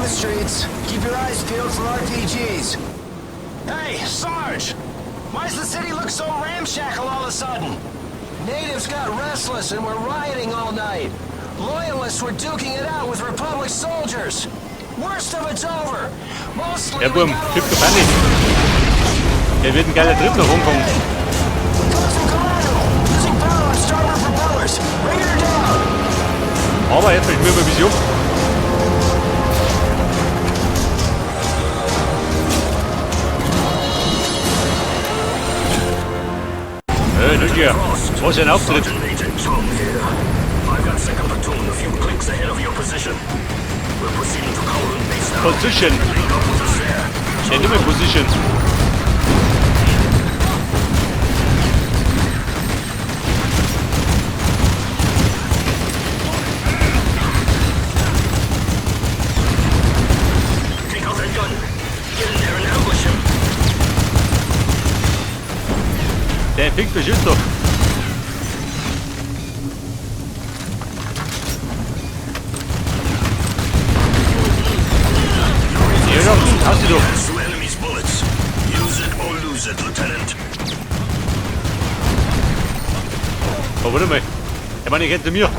the streets. Keep your eyes peeled for RPGs. Hey, Sarge! Why does the city look so ramshackle all of a sudden? Natives got restless and were rioting all night. Loyalists were duking it out with Republic soldiers. Worst of it's over. Mostly Ja, we Burm, got all Typ Giovanni. Der wird ein geiler Trip nach Hongkong. Closing collateral. Losing power on starboard propellers. Bring her down. Aber jetzt ich mir mal ein bisschen ab. Hey, Lucia, was ein Auftritt. Sergeant Major Chung here. I've got second platoon a few clicks ahead of your position. We're proceeding to Kowloon Base now. Position. Link up with us there. Ja, nimm mal Position. Take out that gun. Get in there and ambush him. Der fix beschützt doch. Ja, ja, hast du doch. Through enemy's bullets. Use it or lose it, Lieutenant. Oh, warte mal. Ich meine, ich hätte mir.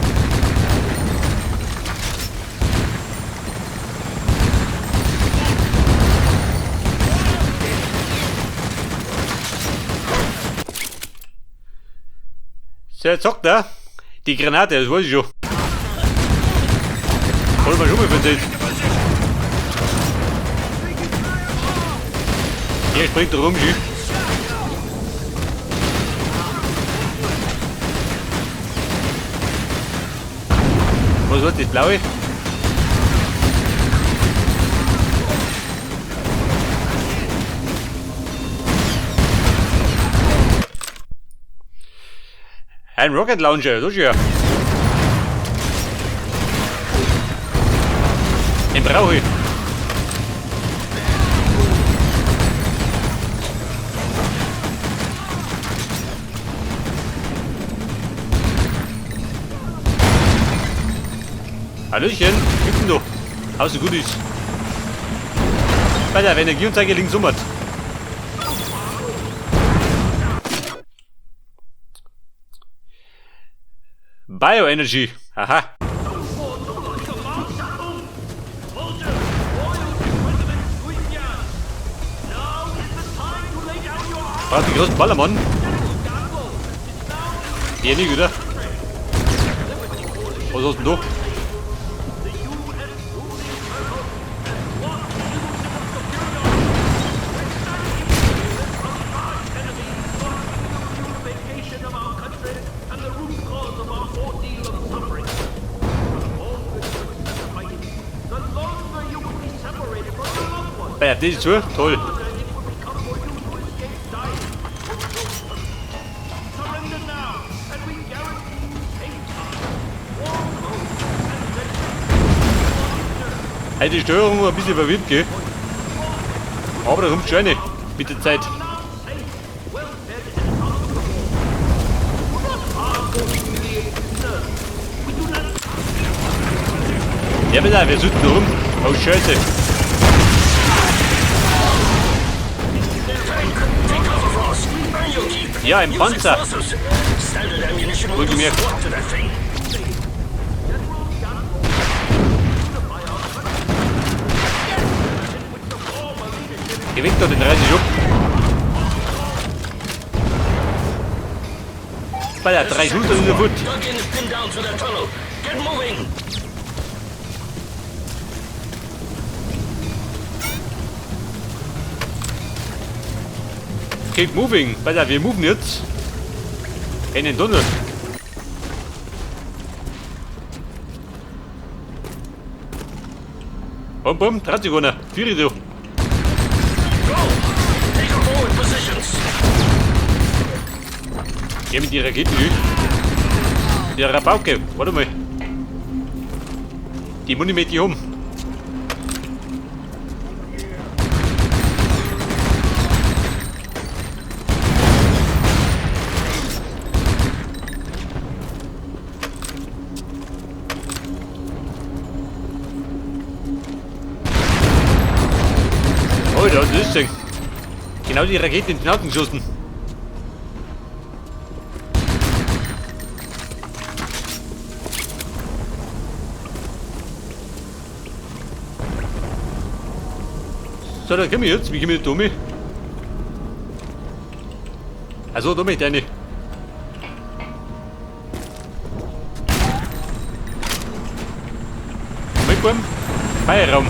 So, jetzt sagt er, die Granate, das weiß ich schon. Hab ich mir schon mal erzählt. Hier springt er rum, schön. Was wird das blaue? Ein Rocket Launcher, das ist ja. Den brauche ich. Hallöchen, gibt's denn du? Haus so gut ist. Bei der Energieanzeige links um. Bioenergy. Aha. Braucht den großen Ballermann. Der nicht, oder? Was hast du denn da? Ja, das ist zu. Toll. Hey, die Steuerung war ein bisschen verwirrt, gell? Aber da kommt schon eine mit der Zeit. Ja, bitte, wir sind da rum. Oh, Scheiße. Ja, ein Panzer. Wohlgemerkt. Geh weg da, den reiß ich ab. Bei der 3 Schuss in der Foot. Keep moving. Pass auf, wir moven jetzt. In den Tunnel. Bum, bum, 30 runter. 4 du. Geh mit die Raketen, die Rabauke. Warte mal. Die Muni mit die um. Alter, was ist das denn? Genau die Rakete in den Augen geschossen. So, dann komme ich jetzt. Wie komme ich da mit? Also, da möchte ich eine. Mitkommen. Feierraum.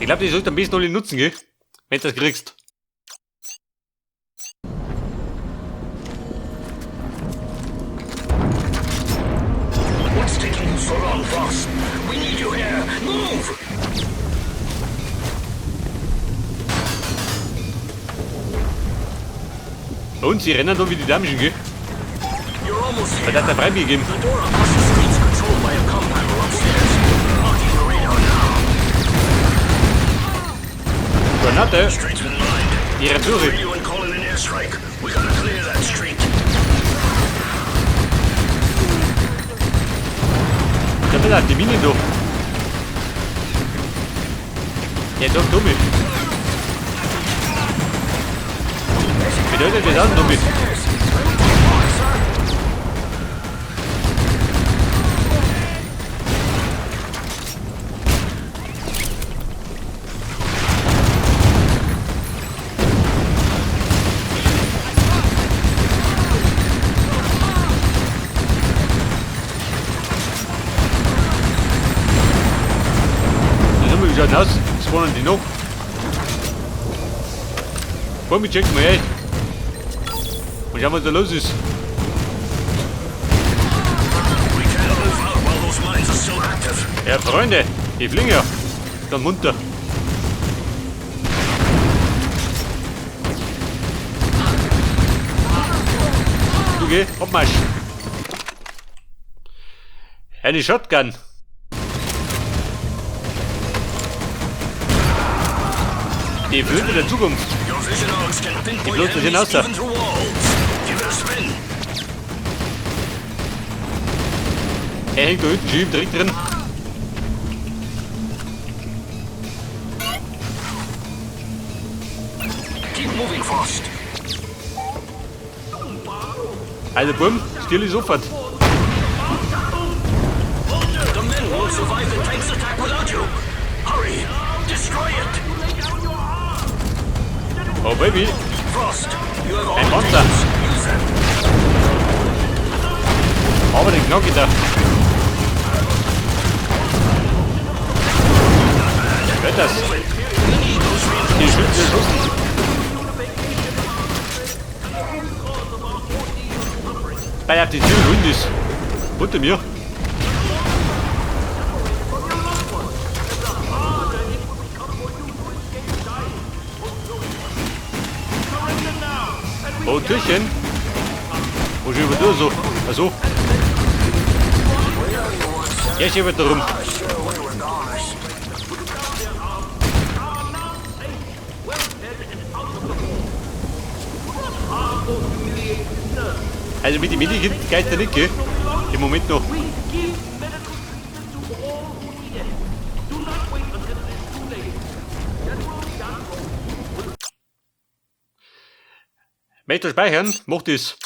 Ich glaube, die sollte am besten alle nutzen, gell? Wenn du das kriegst. What's taking you so long, Frost? We need you here. Move! Und sie rennen da wie die Damschen, gell? You're almost Weil here. der hat der Freibier gegeben. The door across the street's controlled by a comm panel upstairs. Locking the radar now. Granate. Street's been mined. Die rennt durch. Radio and call in an airstrike. We gotta clear that street. Ich hab da die Minen da. Der ist auch dumm. Bedeutet das auch dumm. Das haben wir geschaut aus. Spawnen die noch. Komm, ich check mal, ey. Und schauen, was da los ist. We can't move out while those mines are still active. Ja, Freunde, die fliegen ja. Dann munter. Du geh, Abmarsch. Eine Shotgun. Die Flöte der Zukunft. Your vision augs can pinpoint bloß das enemies hinaus da. even through walls. Give it a spin. Er hängt da hinten schon im Dreck drin. Keep moving, Frost. Also Bumm, still ist sofort. The men won't survive the tank's attack without you. Hurry! Destroy it! Oh Baby, Frost, you have all Ein the Monster. tanks. Use them. aber den Knocki da. Hört das? Move it. We need those Die reinforcements. Schützen erschossen. Bei auf die Tür Hund ist. Unter mir. Oh, Türchen. Wo schon über da so? Also. Ja, ich über da rum. Sure, we were goners. Also mit dem Medikit geht der nicht, gell? Im Moment noch. We give medical treatment to all who need it. Do not wait until it is too late. General Yarbrough Möchte speichern? Macht das.